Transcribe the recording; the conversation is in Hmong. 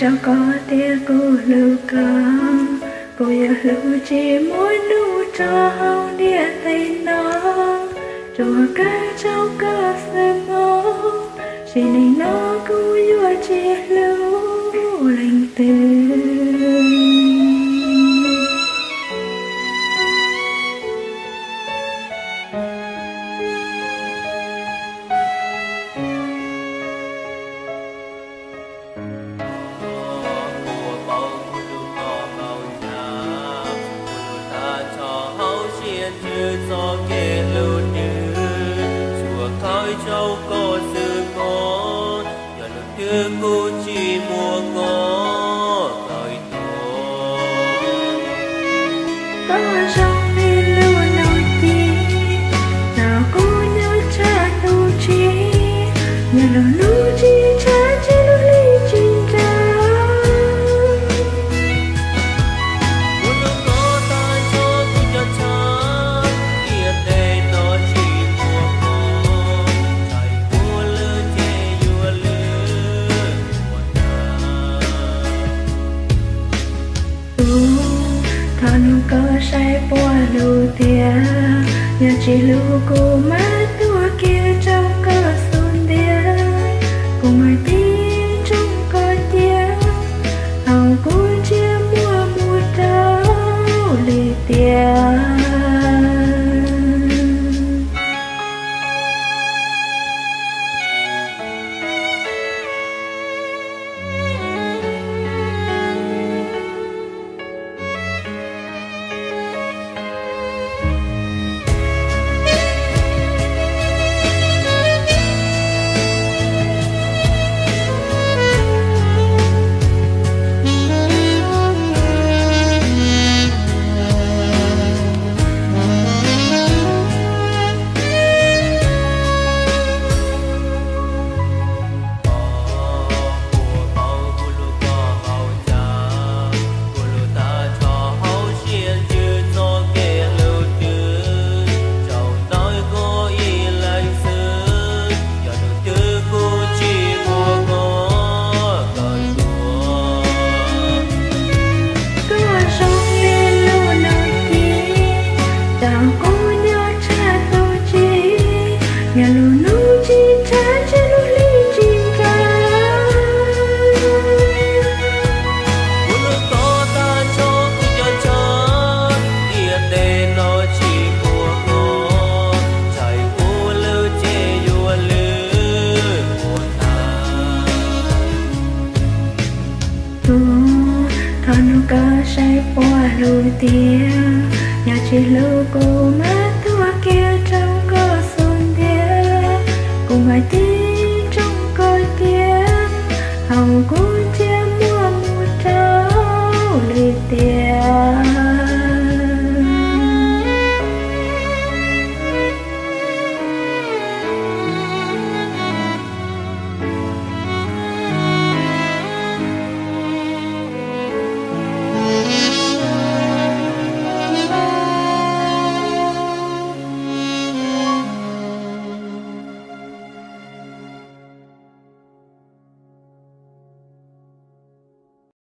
Rau qhov tias kuv hlub koj, kuv yuav hlub tsis muab nug rau hauv ntiaj teb no. Tsuas kawg rau koj xwb mog, sim neej no kuv yuav tsis hlub leej twg. Kuv paub kuv hlub koj npaum cas, kuv hlub tag nrho hauv siab ntsws txoj kev hlub nws. Tsuas kawg rau koj xwb mog, yog lub twg kuv tsis muaj koj tawm tuaj. Koj zoo li lub ntuj ci, tos kuv nyob tshaj tus tsim. Yog lub ntuj tsis tshab ces lub hli tsis nrag. Kuv hlub koj tag nrho kuv cov ntshav, ntiaj teb no tsis muaj koj, txhais kuv lwj ces yuav lwj ua ntag. Kuv thov nug koj saib puas hlub tiag, yog tsis hlub kuv mam tuag kiag rau koj xub ntiag. Kuv mam tig ntsoog koj cia, thaum kuv ntsiab muaj mus rau li tiag. Koj puas paub kuv hlub koj npaum cas, kuv hlub tag nrho hauv siab ntsws txoj kev hlub nws. Tsaus ntawv koj ib leeg xwb, yog lub twg kuv tsis muaj koj tawm tuaj. Koj zoo li lub ntuj ci, tos kuv nyob tshaj tus tsim. Yog lub ntuj tsis tshab ces lub hli tsis nrag. Kuv hlub koj tag nrho kuv cov ntshav, ntiaj teb no tsis muaj koj, txhais kuv lwj ces yuav lwj ua ntag. Kuv thov nug koj saib puas hlub tiag, yog tsis hlub kuv mam